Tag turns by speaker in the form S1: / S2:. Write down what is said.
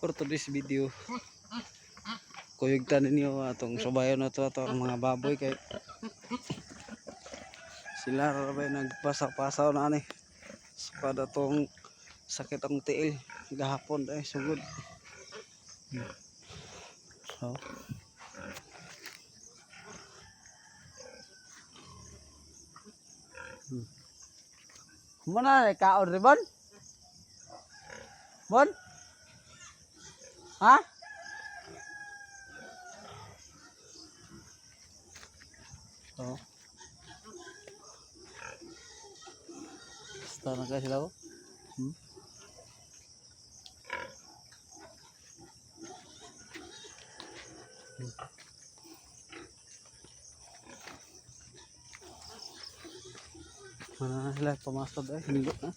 S1: For today's video, kuyugtan ninyo atong subayon na to ato ang mga baboy kay sila ra ba nagpasa-pasaw na ani sa atong sakit ang tiil gahapon ay sugod. So Mo na kaon ri, Bon? Bon? Ha? Oh. Basta na kayo sila ko. Mana na sila pumasod ay hinilo na.